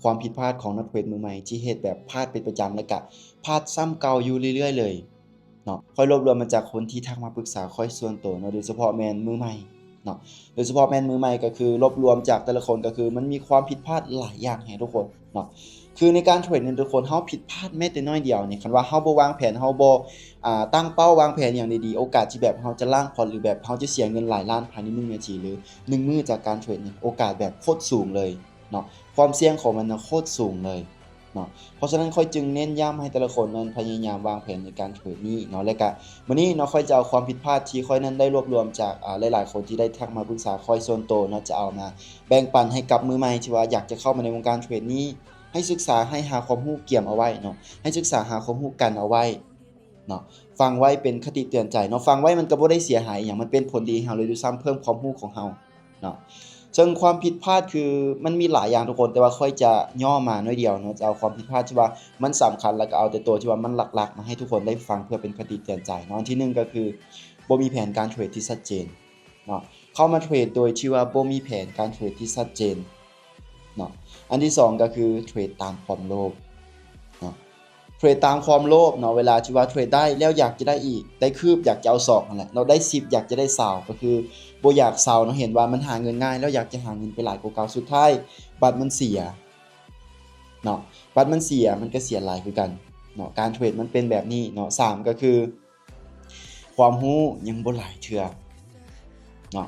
ຄວາມຜິດພາດຂອງນັກເທຣດມືໃໝ່ທີ່ເຮັດແບບພາດເປັນປະຈຳ ແລະກະພາດຊ້ຳເກົ່າຢູ່ເລື້ອຍໆເລີຍເນາະ. ຂ້ອຍລວບລວມມາຈາກຄົນທີ່ທັກມາປຶກສາຂ້ອຍສ່ວນໂຕເນາະ, ໂດຍສະເພາະແມ່ນມືໃໝ່ເນາະ, ໂດຍສະເພາະແມ່ນມືໃໝ່ ກໍຄືລວບລວມຈາກແຕ່ລະຄົນ ກໍຄືມັນມີຄວາມຜິດພາດຫຼາຍຢ່າງໃຫ້ທຸກຄົນເນາະ. ຄືໃນການເທຣດນີ້ທຸກຄົນ ເຮົາຜິດພາດແມ້ແຕ່ໜ້ອຍດຽວນີ້ ຄັນວ່າເຮົາບໍ່ວາງແຜນ ເຮົາບໍ່ ອ່າ ຕັ້ງເປົ້າວາງແຜນຫຍັງດີໆ ໂອກາດທີ່ແບບເຮົາຈະລ້າງພອດ ຫຼືແບບເຮົາຈະເສຍເງິນຫຼາຍລ້ານພາຍໃນໜຶ່ງນາທີ ຫຼືໜຶ່ງມື້ຈາກການເທຣດນີ້ ໂອກາດແບບໂຄດສູງເລີຍເນາະ. ຄວາມສ່ຽງຂອງມັນນະໂຄດສູງເລີຍເນາະ. ເພາະສະນັ້ນຂ້ອຍຈຶ່ງເນັ້ນຢ້ຳໃຫ້ແຕ່ລະຄົນນັ້ນພະຍາຍາມວາງແຜນໃນການເທຣດນີ້ເນາະ. ແລະກະມື້ນີ້ເນາະ ຂ້ອຍຈະເອົາຄວາມຜິດພາດທີ່ຂ້ອຍນັ້ນໄດ້ລວບລວມຈາກ ອ່າ ຫຼາຍໆຄົນທີ່ໄດ້ທັກມາປຶກສາຂ້ອຍສ່ວນໂຕເນາະ ຈະເອົາມາແບ່ງປັນໃຫ້ກັບມືໃໝ່ທີ່ວ່າຢາກຈະເຂົ້າມາໃນວົງການເທຣດນີ້ ໃຫ້ສຶກສາ ໃຫ້ຫາຄວາມຮູ້ກຽມເອົາໄວ້ເນາະ, ໃຫ້ສຶກສາຫາຄວາມຮູ້ກັນເອົາໄວ້ເນາະ. ຟັງໄວ້ເປັນຄະຕິເຕືອນໃຈເນາະ, ຟັງໄວ້ມັນກໍບໍ່ໄດ້ເສຍຫາຍອີ່ຫຍັງ, ມັນເປັນຜົນດີໃຫ້ເຮົາເລີຍດ້ວຍຊ້ຳ, ເພີ່ມຄວາມຮູ້ຂອງເຮົາເນາະ. ເຊິ່ງຄວາມຜິດພາດຄືມັນມີຫຼາຍຢ່າງທຸກຄົນ, ແຕ່ວ່າຂ້ອຍຈະຫຍໍ້ມາໜ້ອຍດຽວເນາະ, ຈະເອົາຄວາມຜິດພາດທີ່ວ່າມັນສຳຄັນ ແລ້ວກໍເອົາແຕ່ຕົວທີ່ວ່າມັນຫຼັກໆມາໃຫ້ທຸກຄົນໄດ້ຟັງເພື່ອເປັນຄະຕິເຕືອນໃຈເນາະ. ອັນທີໜຶ່ງກໍຄືບໍ່ມີແຜນການເທຣດທີ່ຊັດເຈນເນາະ, ເຂົ້າມາເທຣດໂດຍທີ່ວ່າບໍ່ມີແຜນການເທຣດທີ່ຊັດເຈນ ເນາະ. ອັນທີສອງກໍຄືເທຣດຕາມຄວາມໂລບເນາະ, ເທຣດຕາມຄວາມໂລບເນາະ, ເວລາທີ່ວ່າເທຣດໄດ້ແລ້ວຢາກຈະໄດ້ອີກ, ໄດ້ຄືບຢາກຈະເອົາສອງຫັ້ນແຫຼະເນາະ, ໄດ້ສິບຢາກຈະໄດ້ຊາວ, ກໍຄືບໍ່ຢາກເຊົາເນາະ, ເຫັນວ່າມັນຫາເງິນງ່າຍແລ້ວຢາກຈະຫາເງິນໄປຫຼາຍກວ່າເກົ່າ, ສຸດທ້າຍບັດມັນເສຍເນາະ, ບັດມັນເສຍມັນກໍເສຍຫຼາຍຄືກັນເນາະ. ການເທຣດມັນເປັນແບບນີ້ເນາະ. ສາມກໍຄື ຄວາມຮູ້ຍັງບໍ່ຫຼາຍເທື່ອເນາະ,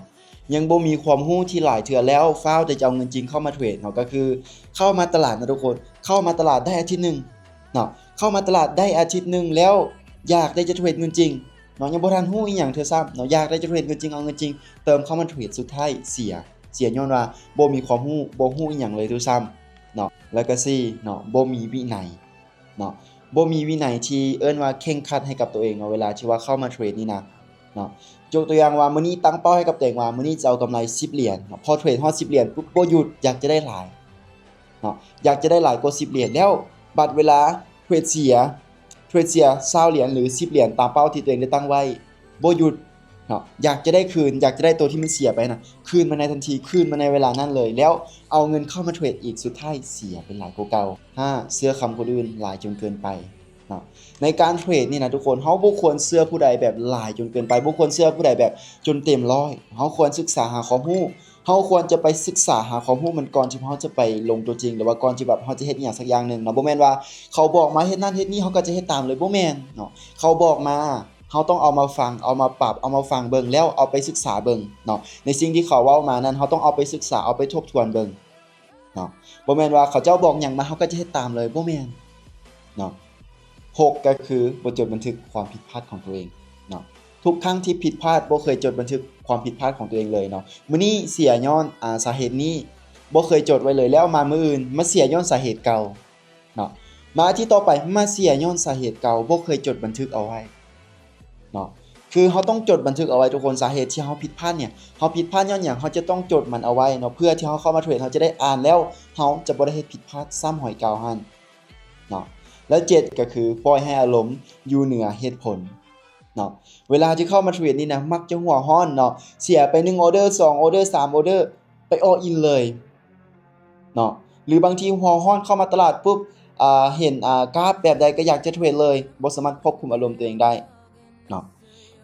ຍັງບໍ່ມີຄວາມຮູ້ທີ່ຫຼາຍເທື່ອ ແລ້ວຟ້າວແຕ່ຈະເອົາເງິນຈິງເຂົ້າມາເທຣດເນາະ. ກໍຄືເຂົ້າມາຕະຫຼາດນະທຸກຄົນ, ເຂົ້າມາຕະຫຼາດໄດ້ອາທິດໜຶ່ງເນາະ, ເຂົ້າມາຕະຫຼາດໄດ້ອາທິດໜຶ່ງແລ້ວ ຢາກໄດ້ຈະເທຣດເງິນຈິງເນາະ, ຍັງບໍ່ທັນຮູ້ອີ່ຫຍັງເທື່ອຊ້ຳເນາະ, ຢາກໄດ້ຈະເທຣດເງິນຈິງ ເອົາເງິນຈິງເຕີມເຂົ້າມາເທຣດ, ສຸດທ້າຍເສຍ, ເສຍຍ້ອນວ່າບໍ່ມີຄວາມຮູ້, ບໍ່ຮູ້ອີ່ຫຍັງເລີຍດ້ວຍຊ້ຳເນາະ. ແລ້ວກໍສີ່ເນາະ, ບໍ່ມີວິໄນ ເນາະ, ບໍ່ມີວິໄນທີ່ເອີ້ນວ່າເຄັ່ງຄັດໃຫ້ກັບຕົວເອງເນາະ, ເວລາທີ່ວ່າເຂົ້າມາເທຣດນີ້ນະເນາະ. ຍົກຕົວຢ່າງວ່າ ມື້ນີ້ຕັ້ງເປົ້າໃຫ້ກັບຕົວເອງວ່າ ມື້ນີ້ຈະເອົາກຳໄລສິບຫຼຽນເນາະ, ພໍເທຣດຮອດສິບຫຼຽນປຸບ ບໍ່ຢຸດ, ຢາກຈະໄດ້ຫຼາຍເນາະ, ຢາກຈະໄດ້ຫຼາຍກວ່າສິບຫຼຽນ, ແລ້ວບັດເວລາເທຣດເສຍ, ເທຣດເສຍຊາວຫຼຽນ ຫຼື ສິບຫຼຽນຕາມເປົ້າທີ່ຕົວເອງໄດ້ຕັ້ງໄວ້, ບໍ່ຢຸດເນາະ, ຢາກຈະໄດ້ຄືນ, ຢາກຈະໄດ້ໂຕທີ່ມັນເສຍໄປນະ, ຄືນມາໃນທັນທີ, ຄືນມາໃນເວລານັ້ນເລີຍ, ແລ້ວເອົາເງິນເຂົ້າມາເທຣດອີກ, ສຸດທ້າຍເສຍໄປຫຼາຍກວ່າເກົ່າ. ຫ້າ ເຊື່ອຄຳຄົນອື່ນຫຼາຍຈົນເກີນໄປເນາະ. ໃນການເທຣດນີ້ນະທຸກຄົນ, ເຮົາບໍ່ຄວນເຊື່ອຜູ້ໃດແບບຫຼາຍຈົນເກີນໄປ, ບໍ່ຄວນເຊື່ອຜູ້ໃດແບບຈົນເຕັມຮ້ອຍ, ເຮົາຄວນສຶກສາຫາຄວາມຮູ້, ເຮົາຄວນຈະໄປສຶກສາຫາຄວາມຮູ້ມັນກ່ອນທີ່ເຮົາຈະໄປລົງຕົວຈິງ ຫຼືວ່າກ່ອນທີ່ແບບເຮົາຈະເຮັດອີ່ຫຍັງສັກຢ່າງໜຶ່ງເນາະ. ບໍ່ແມ່ນວ່າເຂົາບອກມາເຮັດນັ້ນເຮັດນີ້ ເຮົາກໍຈະເຮັດຕາມເລີຍ, ບໍ່ແມ່ນເນາະ. ເຂົາບອກມາ ເຮົາຕ້ອງເອົາມາຟັງ, ເອົາມາປັບ, ເອົາມາຟັງເບິ່ງ ແລ້ວເອົາໄປສຶກສາເບິ່ງເນາະ. ໃນສິ່ງທີ່ເຂົາເວົ້າມານັ້ນ ເຮົາຕ້ອງເອົາໄປສຶກສາ, ເອົາໄປທົບທວນເບິ່ງເນາະ. ບໍ່ແມ່ນວ່າເຂົາເຈົ້າບອກຫຍັງມາ ເຮົາກໍຈະເຮັດຕາມເລີຍ, ບໍ່ແມ່ນເນາະ. ຫົກ ກໍຄືບໍ່ຈົດບັນທຶກຄວາມຜິດພາດຂອງຕົວເອງເນາະ. ທຸກຄັ້ງທີ່ຜິດພາດ ບໍ່ເຄີຍຈົດບັນທຶກຄວາມຜິດພາດຂອງຕົວເອງເລີຍເນາະ. ມື້ນີ້ເສຍຍ້ອນ ອາ ສາເຫດນີ້ ບໍ່ເຄີຍຈົດໄວ້ເລີຍ, ແລ້ວມາມື້ອື່ນມາເສຍຍ້ອນສາເຫດເກົ່າ ເນາະ, ມາອາທິດຕໍ່ໄປມາເສຍຍ້ອນສາເຫດເກົ່າ, ບໍ່ເຄີຍຈົດບັນທຶກເອົາໄວ້ເນາະ. ຄືເຮົາຕ້ອງຈົດບັນທຶກເອົາໄວ້ທຸກຄົນ, ສາເຫດທີ່ເຮົາຜິດພາດເນ່ຍ, ເຮົາຜິດພາດຍ້ອນຫຍັງ, ເຮົາຈະຕ້ອງຈົດມັນເອົາໄວ້ເນາະ, ເພື່ອທີ່ເຮົາເຂົ້າມາເທຣດ ເຮົາຈະໄດ້ອ່ານແລ້ວ ເຮົາຈະບໍ່ໄດ້ເຮັດຜິດພາດຊ້ຳຮອຍເກົ່າຫັ້ນເນາະ. ແລະ ເຈັດ ກໍຄືປ່ອຍໃຫ້ອາລົມຢູ່ເໜືອເຫດຜົນເນາະ. ເວລາທີ່ເຂົ້າມາເທຣດນີ້ນະ ມັກຈະຫົວຮ້ອນເນາະ, ເສຍໄປໜຶ່ງອໍເດີ, ສອງອໍເດີ, ສາມອໍເດີ ໄປ all in ເລີຍ ເນາະ. ຫຼືບາງທີຫົວຮ້ອນເຂົ້າມາຕະຫຼາດປຸບ ອາ ເຫັນ ອາ ກາຟແບບໃດກໍຢາກຈະເທຣດເລີຍ, ບໍ່ສາມາດຄວບຄຸມອາລົມຕົວເອງໄດ້ເນາະ.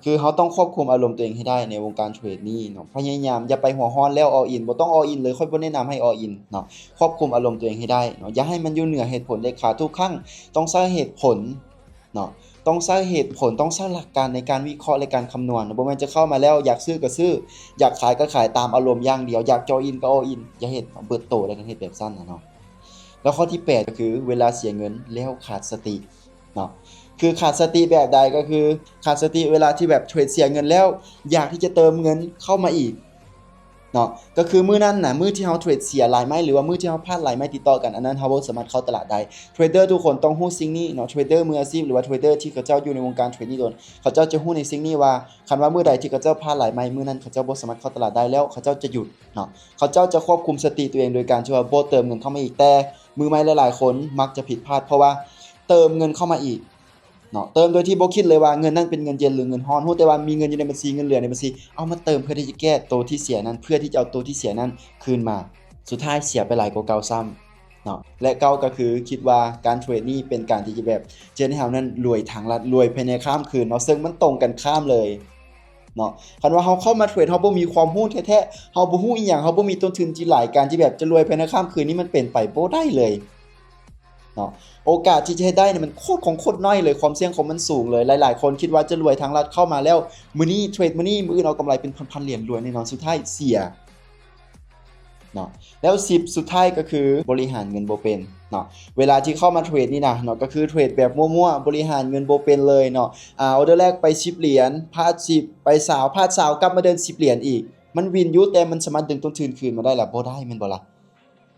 ຄືເຮົາຕ້ອງຄວບຄຸມອາລົມຕົວເອງໃຫ້ໄດ້ໃນວົງການເທຣດນີ້ເນາະ. ພະຍາຍາມຢ່າໄປຫົວຮ້ອນແລ້ວ all in, ບໍ່ຕ້ອງ all in ເລີຍ, ຂ້ອຍບໍ່ແນະນຳໃຫ້ all in ເນາະ. ຄວບຄຸມອາລົມຕົວເອງໃຫ້ໄດ້ເນາະ, ຢ່າໃຫ້ມັນຢູ່ເໜືອເຫດຜົນເດັດຂາດ. ທຸກຄັ້ງຕ້ອງໃຊ້ເຫດຜົນ ເນາະ, ຕ້ອງໃຊ້ເຫດຜົນ, ຕ້ອງໃຊ້ຫຼັກການໃນການວິເຄາະ ແລະ ການຄຳນວນ. ບໍ່ແມ່ນຈະເຂົ້າມາແລ້ວ ຢາກຊື້ກໍຊື້, ຢາກຂາຍກໍຂາຍຕາມອາລົມຢ່າງດຽວ, ຢາກ all in ກໍ all in, ຢ່າເຮັດເນາະ, ເບີດໂຕແລ້ວກໍເຮັດແບບຊັ້ນນະເນາະ. ແລ້ວຂໍ້ທີແປດ ກໍຄືເວລາເສຍເງິນແລ້ວຂາດສະຕິເນາະ. ຄືຂາດສະຕິແບບໃດ? ກໍຄືຂາດສະຕິເວລາທີ່ແບບເທຣດເສຍເງິນແລ້ວ ຢາກທີ່ຈະເຕີມເງິນເຂົ້າມາອີກ ເນາະ. ກໍຄືມື້ນັ້ນນະ ມື້ທີ່ເຮົາເທຣດເສຍຫຼາຍໄມ້ ຫຼືວ່າມື້ທີ່ເຮົາພາດຫຼາຍໄມ້ຕິດຕໍ່ກັນ, ອັນນັ້ນເຮົາບໍ່ສາມາດເຂົ້າຕະຫຼາດໄດ້. ເທຣດເດີທຸກຄົນຕ້ອງຮູ້ສິ່ງນີ້ເນາະ, ເທຣດເດີມືອາຊີບ ຫຼືວ່າເທຣດເດີທີ່ເຂົາເຈົ້າຢູ່ໃນວົງການເທຣດນີ້ດົນ ເຂົາເຈົ້າຈະຮູ້ໃນສິ່ງນີ້ວ່າ ຄັນວ່າມື້ໃດທີ່ເຂົາເຈົ້າພາດຫຼາຍໄມ້ ມື້ນັ້ນເຂົາເຈົ້າບໍ່ສາມາດເຂົ້າຕະຫຼາດໄດ້ແລ້ວ ເຂົາເຈົ້າຈະຢຸດເນາະ. ເຂົາເຈົ້າຈະຄວບຄຸມສະຕິຕົວເອງໂດຍການທີ່ວ່າບໍ່ເຕີມເງິນເຂົ້າມາອີກ. ແຕ່ມືໃໝ່ຫຼາຍໆຄົນມັກຈະຜິດພາດ ເພາະວ່າເຕີມເງິນເຂົ້າມາອີກ ເນາະ, ເຕີມໂດຍທີ່ບໍ່ຄິດເລີຍວ່າເງິນນັ້ນເປັນເງິນເຢັນ ຫຼື ເງິນຮ້ອນ, ຮູ້ແຕ່ວ່າມີເງິນຢູ່ໃນບັນຊີ, ເງິນເຫຼືອໃນບັນຊີ, ເອົາມາເຕີມເພື່ອທີ່ຈະແກ້ໂຕທີ່ເສຍນັ້ນ, ເພື່ອທີ່ຈະເອົາໂຕທີ່ເສຍນັ້ນຄືນມາ, ສຸດທ້າຍເສຍໄປຫຼາຍກວ່າເກົ່າຊ້ຳ ເນາະ ແລະ ເກົ້າ ກໍຄືຄິດວ່າການເທຣດນີ້ເປັນການທີ່ຈະແບບ ຈະເຮັດໃຫ້ເຮົານັ້ນລວຍທາງລັດ ລວຍພາຍໃນຂ້າມຄືນເນາະ ເຊິ່ງມັນຕົງກັນຂ້າມເລີຍເນາະ. ຄັນວ່າເຮົາເຂົ້າມາເທຣດ ເຮົາບໍ່ມີຄວາມຮູ້ແທ້ໆ ເຮົາບໍ່ຮູ້ອີ່ຫຍັງ ເຮົາບໍ່ມີຕົ້ນທຶນທີ່ຫຼາຍ ການທີ່ແບບຈະລວຍພາຍໃນຂ້າມຄືນນີ້ ມັນເປັນໄປບໍ່ໄດ້ເລີຍເນາະ. ໂອກາດທີ່ຈະເຮັດໄດ້ນີ້ ມັນໂຄດຂອງໂຄດນ້ອຍເລີຍ ຄວາມສ່ຽງຂອງມັນສູງເລີຍ. ຫຼາຍໆຄົນຄິດວ່າຈະລວຍທາງລັດ ເຂົ້າມາແລ້ວມື້ນີ້ເທຣດ ມື້ນີ້ ມື້ອື່ນເອົາກຳໄລເປັນພັນໆຫຼຽນ ລວຍແນ່ນອນ ສຸດທ້າຍເສຍ ເນາະ. ແລ້ວ ສິບ ສຸດທ້າຍກໍຄືບໍລິຫານເງິນບໍ່ເປັນເນາະ. ເວລາທີ່ເຂົ້າມາເທຣດນີ້ນະເນາະ ກໍຄືເທຣດແບບມົ້ວໆ ບໍລິຫານເງິນບໍ່ເປັນເລີຍເນາະ. ອາ ອໍເດີແລກໄປສິບຫຼຽນ ພາດສິບ ໄປຊາວ ພາດຊາວ ກັບມາເດີນສິບຫຼຽນອີກ. ມັນວິນຢູ່ ແຕ່ມັນສາມາດດຶງຕົ້ນທຶນຄືນມາໄດ້ລະ ບໍ່ໄດ້ ແມ່ນບໍ່ລະ?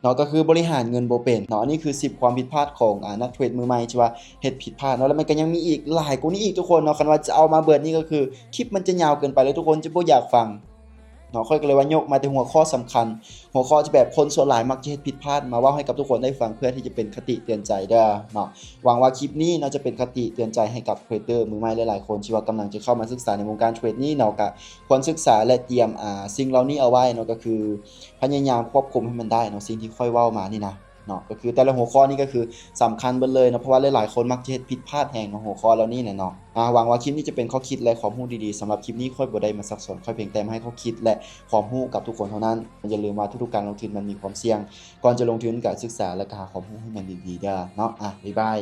ເນາະ ກໍຄືບໍລິຫານເງິນບໍ່ເປັນເນາະ. ອັນນີ້ຄື ສິບ ຄວາມຜິດພາດຂອງ ອາ ນັກເທຣດມືໃໝ່ທີ່ວ່າເຮັດຜິດພາດເນາະ. ແລ້ວມັນກໍຍັງມີອີກຫຼາຍກວ່ານີ້ອີກທຸກຄົນເນາະ. ຄັນວ່າຈະເອົາມາເບິດນີ້ ກໍຄືຄລິບມັນຈະຍາວເກີນໄປ ແລ້ວທຸກຄົນຈະບໍ່ຢາກຟັງ ເນາະ. ຂ້ອຍກໍເລີຍວ່າຍົກມາແຕ່ຫົວຂໍ້ສຳຄັນ ຫົວຂໍ້ທີ່ແບບຄົນສ່ວນຫຼາຍມັກຈະເຮັດຜິດພາດ ມາເວົ້າໃຫ້ກັບທຸກຄົນໄດ້ຟັງ ເພື່ອທີ່ຈະເປັນຄະຕິເຕືອນໃຈເດີເນາະ. ຫວັງວ່າຄລິບນີ້ເນາະ ຈະເປັນຄະຕິເຕືອນໃຈໃຫ້ກັບເທຣດເດີມືໃໝ່ຫຼາຍໆຄົນ ທີ່ວ່າກຳລັງຈະເຂົ້າມາສຶກສາໃນວົງການເທຣດນີ້ເນາະ. ກະຄວນສຶກສາ ແລະ ຕຽມ ອ່າ ສິ່ງເຫຼົ່ານີ້ເອົາໄວ້ເນາະ ກໍຄືພະຍາຍາມຄວບຄຸມໃຫ້ມັນໄດ້ເນາະ ສິ່ງທີ່ຂ້ອຍເວົ້າມານີ້ນະ ເນາະ. ກໍຄືແຕ່ລະຫົວຂໍ້ນີ້ກໍຄືສຳຄັນເບິດເລີຍເນາະ ເພາະວ່າຫຼາຍໆຄົນມັກຈະເຮັດຜິດພາດແຮງເນາະ ຫົວຂໍ້ເຫຼົ່ານີ້ນະເນາະ. ອາ ຫວັງວ່າຄລິບນີ້ຈະເປັນຂໍ້ຄິດ ແລະ ຄວາມຮູ້ດີໆ. ສຳລັບຄລິບນີ້ຂ້ອຍບໍ່ໄດ້ມາຊັກສອນ ຂ້ອຍພຽງແຕ່ມາໃຫ້ຂໍ້ຄິດ ແລະ ຄວາມຮູ້ກັບທຸກຄົນເທົ່ານັ້ນ. ຢ່າລືມວ່າທຸກໆການລົງທຶນມັນມີຄວາມສ່ຽງ. ກ່ອນຈະລົງທຶນກໍສຶກສາ ແລະ ກໍຫາຄວາມຮູ້ໃຫ້ມັນດີໆເດີເນາະ. ອາ ບາຍບາຍ.